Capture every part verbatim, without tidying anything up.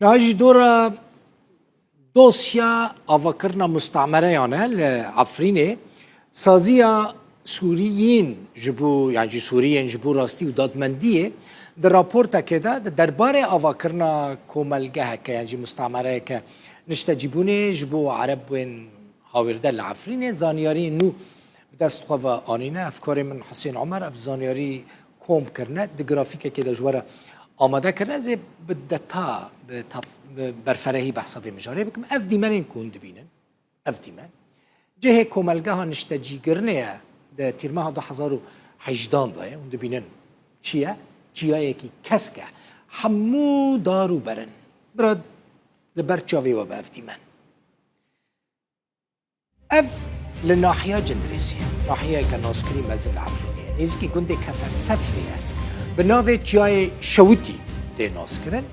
Niha jî dora dosya avakirina mustamereyan e li Efrînê, saziya Sûriyên ji bo, yan jî Sûriyên ji bo rastî û dadmendiyê di raportekê de di derbarê avakirina komelgeheke yan jî mustamereyeke niştecîbûnê ji bo Ereb bên hawîrde li Efrînê zanyariyên nû bi dest xwe ve anîne. Hevkarê min Husên Omer ev zanyarî kom kirine, di grafîkekê de ji we re amade kirine. Ez ê bi deta, bi taf-, bi berferehî behsa vê mijarê bikim. Ev dîmenên ku hûn dibînin, ev dîmen cihê komelgeha niştecîkirinê ye di tîrmeha du hezar û hejdan de ye. Hûn dibînin çi ye? Çiyayekî kesk e. Hemû dar û ber in. Bira li ber çavê we be ev dîmen. Ev li nahiya Cindirêsê ye. Nahiyeke naskirî mezin li Efrînê ye. Nêzîkî gundê Kefer Sefrê ye. Bi navê Çiyayê Şewitî tê naskirin.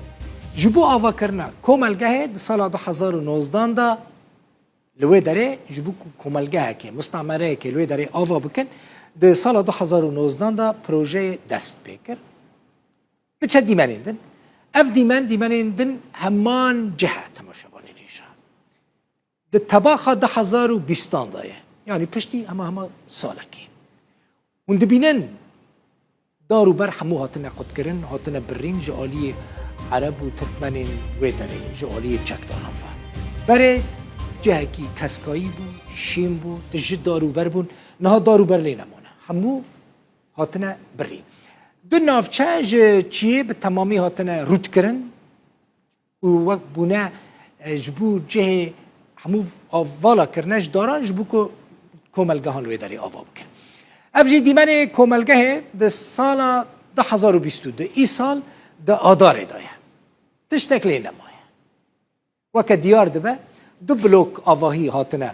Ji bo avakirina komelgehê di sala du hezar û nozdan de li wê derê ji bo ku komelgehekê, mustamereyekê li wê derê ava bikin, di sala du hezar û nozdan de projeyê dest pê kir. Biçe dîmenên din. Ev dîmen, dîmenên din heman cih e temaşevanên hêja. Di tebaxa du hezar û bîstan de ye. Yanî piştî hema hema salekê. Hûn dibînin dar û ber hemû hatine qutkirin, hatine birîn ji aliyê Ereb û Tirkmenên wê derê, ji aliyê çekdaran ve. Berê cihekî keskayî bû, şîn bû, tije dar û ber bûn. Niha dar û ber lê nemane. Hemû hatine birîn. Du navçe ji çiyê bi temamî hatine rûtkirin û wek bûne, e, ji bo cihê hemû av-, vala kirine ji daran ji bo ku komelgehan li wê derê ava bikin. Ev jî dîmenê komelgehê di sala du hezar û bîst û du, îsal di Adarê de ye. Tiştek lê nemaye. Weke diyar dibe, du blok avahî hatine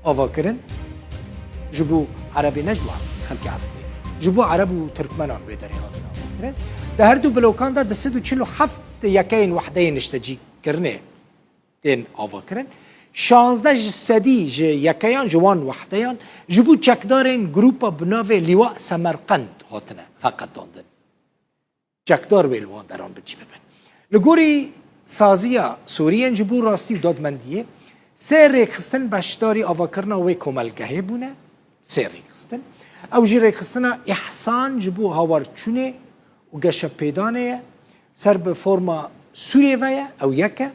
avakirin. Ji bo Erebê ne ji bo xelkê Efrînê. Ji bo Ereb û Tirkmenan wê derê hatine avakirin. Di her du blokan de du sed û çil û heft yekeyên wehdeyên niştecîkirinê tên avakirin. Şazdeh ji sedî ji yekeyan ji wan wehdeyan ji bo çekdarên grûpa bi navê Lîwa Semerqend hatine veqetandin. Çekdar wê li wan deran bi cî bibin. Li gorî saziya Sûriyên ji bo rastî û dadmendiyê, sê rêkxistin beşdarî avakirina wê komelgehê bûne. Sê rêkxistin. Ew jî rêkxistina Îhsan ji bo hawarçûnê û geşepêdanê ye. Ser bi forma Sûriyê ve ye, ew yek e.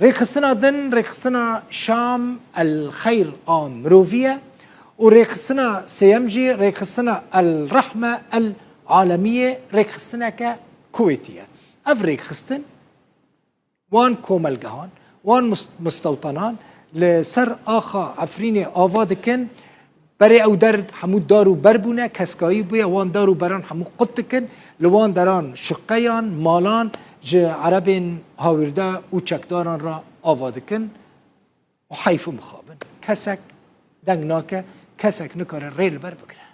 Rêxistina din, rêxistina Şam El Xeyr a mirovî ye û rêxistina sêyem jî rêxistina El Rehme El Alemiyê, rêxistineke Kuwêtî ye. Ev rêxistin wan komelgehan, wan mus-, mistewtanan li ser axa Efrînê ava dikin. Berê ew der hemû dar û ber bûne, keskayî bûye, wan dar û beran hemû qut dikin, li wan deran şiqeyan, malan ji Erebên hawîrde û çekdaran re ava dikin û heyf û mixabin. Kesek deng nake, kesek nikare rê li ber bigire.